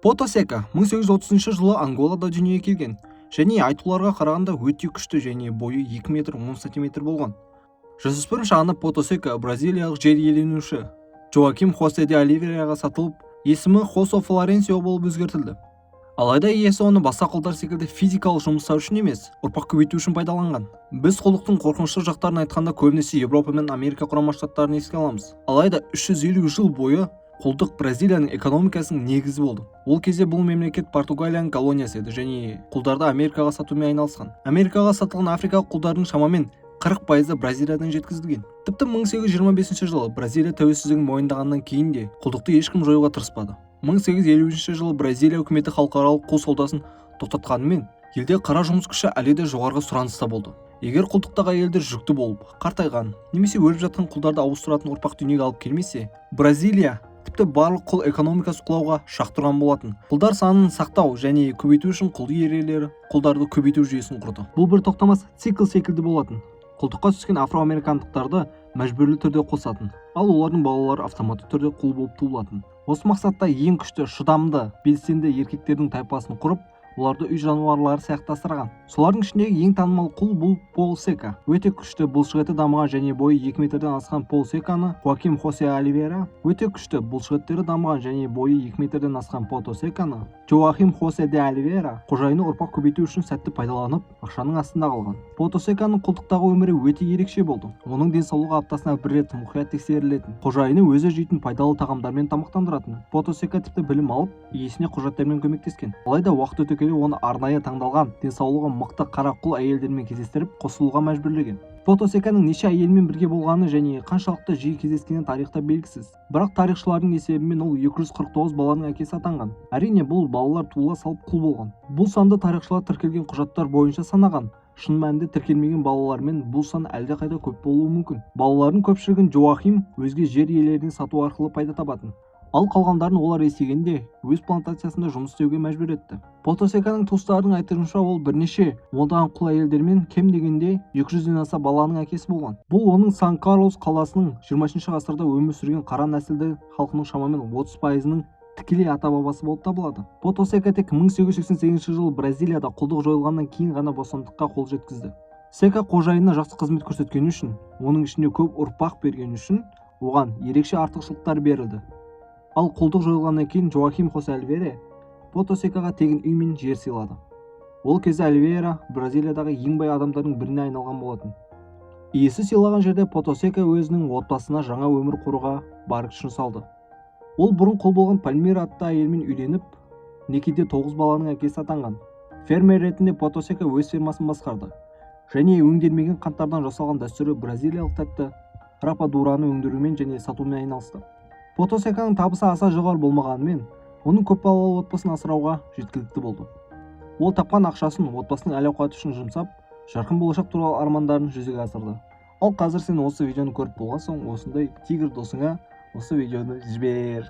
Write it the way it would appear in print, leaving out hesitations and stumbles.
Пото Сека 1830 жылы Анголада дүниеге келген және айтуларға қарағанда, өте күшті және бойы 2 метр 10 сантиметр болған. Жасөспірім шағында Пото Сека бразилиялық жер иеленуші Жоаким Хосе де Оливейраға сатылып, есімі Хосо Флоренсио болып өзгертілді. Алайда иесі оны басқа құлдар секілді физикалық жұмыстар үшін емес, ұрпақ көбейту үшін пайдаланған. Біз құлдықтың қорқынышты жақтарын айтқанда, көбінесе Еуропа мен Америка Құрама Штаттарын еске аламыз. Алайда 350 жыл бойы құлдық Бразилияның экономикасының негізі болды. Ол кезде бұл мемлекет Португалияның колониясы еді және құлдарды Америкаға сатумен айналысқан. Америкаға сатылған африкалық құлдардың шамамен 40%-ы Бразилиядан жеткізілген. Тіпті 1825 жылы Бразилия тәуелсіздігін мойындағаннан кейін де құлдықты ешкім жоюға тырыспады. 1853 жылы Бразилия үкіметі халықаралық құл саудасын тоқтатқанымен, елде қара жұмыс күші әлі де жоғарғы сұраныста болды. Егер құлдықтағы әйелдер жүкті болып, қартайған немесе өліп жатқан құлдарды ауыстыратын ұрпақ дүниеге алып келмесе, Бразилия, тіпті барлық құл экономикасы құлауға шақ тұрған болатын. Құлдар санын сақтау және көбейту үшін құл иелері құлдарды көбейту жүйесін құрды. Бұл бір тоқтамас цикл секілді болатын. Құлдыққа түскен афроамерикандықтарды мәжбүрлі түрде қосатын, ал олардың балалары автоматты түрде құл болып туылатын. Осы мақсатта ең күшті, шыдамды, белсенді еркектердің тайпасын құрып, оларды үй жануарлары сияқты асыраған. Солардың ішіндегі ең танымал құл — бұл Пол Сека. Өте күшті, бұлшықеті дамыған және бойы 2 метрден асқан Пол Секаны Хоаким Хосе Оливера Өте күшті, бұлшықеттері дамыған және бойы 2 метрден асқан Пото Секаны Жоахим Хосе де Оливера қожайыны ұрпақ көбейту үшін сәтті пайдаланып, ақшаның астында қалған. Пото Секаның құлдықтағы өмірі өте ерекше болды. Оның денсаулығы аптасына бір рет мұқият тексерілетін, қожайыны өзі жейтін пайдалы тағамдармен тамақтандыратын. Пото Сека тіпті білім алып, иесіне құжаттармен көмектескен. Алайда уақыт өте келе оны арнайы таңдалған, денсаулығы мықты қара құл әйелдермен кездестіріп, қосылуға мәжбүрлеген. Пото Секаның неше әйелмен бірге болғаны және қаншалықты жиі кездескені тарихта белгісіз, бірақ тарихшылардың есебімен ол 249 баланың әкесі атанған. Әрине, бұл балалар туыла салып құл болған. Бұл санды тарихшылар тіркелген құжаттар бойынша санаған. Шын мәнінде тіркелмеген балалармен бұл сан әлдеқайда көп болуы мүмкін. Балалардың көпшілігін Жоахим өзге жер иелеріне сату арқылы пайда табатын, ал қалғандарын олар есейгенде өз плантациясында жұмыс істеуге мәжбүр етті. Пото Секаның туыстарының айтуынша, ол бірнеше ондаған құл әйелдермен кем дегенде 200-ден аса баланың әкесі болған. Бұл оның Сан Карлос қаласының 20 ғасырда өмір сүрген қара нәсілді халқының шамамен 30%-ының тікелей ата-бабасы болып табылады. Пото Сека тек 1888 жылы Бразилияда құлдық жойылғаннан кейін ғана бостандыққа қол жеткізді. Сека қожайынына жақсы қызмет көрсеткені үшін, оның ішінде көп ұрпақ бергені үшін, оған ерекше артықшылықтар берілді. Ал құлдық жойылғаннан кейін Жоахим Хосе Оливейра Пото Секаға тегін үй мен жер сыйлады. Ол кезде Оливейра Бразилиядағы ең бай адамдардың біріне айналған болатын. Иесі сыйлаған жерде Пото Сека өзінің отбасына жаңа өмір құруға бар күшін салды. Ол бұрын құл болған Пальмира атты әйелмен үйленіп, некеде тоғыз баланың әкесі атанған. Фермер ретінде Пото Сека өз фермасын басқарды және өңделмеген қанттардан жасалған дәстүрлі бразилиялық тәтті рападураны өндірумен және сатумен айналысты. Пото Секаның табысы аса жоғары болмағанымен, оның көпбалалы отбасын асырауға жеткілікті болды. Ол тапқан ақшасын отбасының әл-ауқаты үшін жұмсап, жарқын болашақ туралы армандарын жүзеге асырды. Ал қазір сен осы видеоны көріп болған соң, осындай тигр досыңа осы видеоны жібер.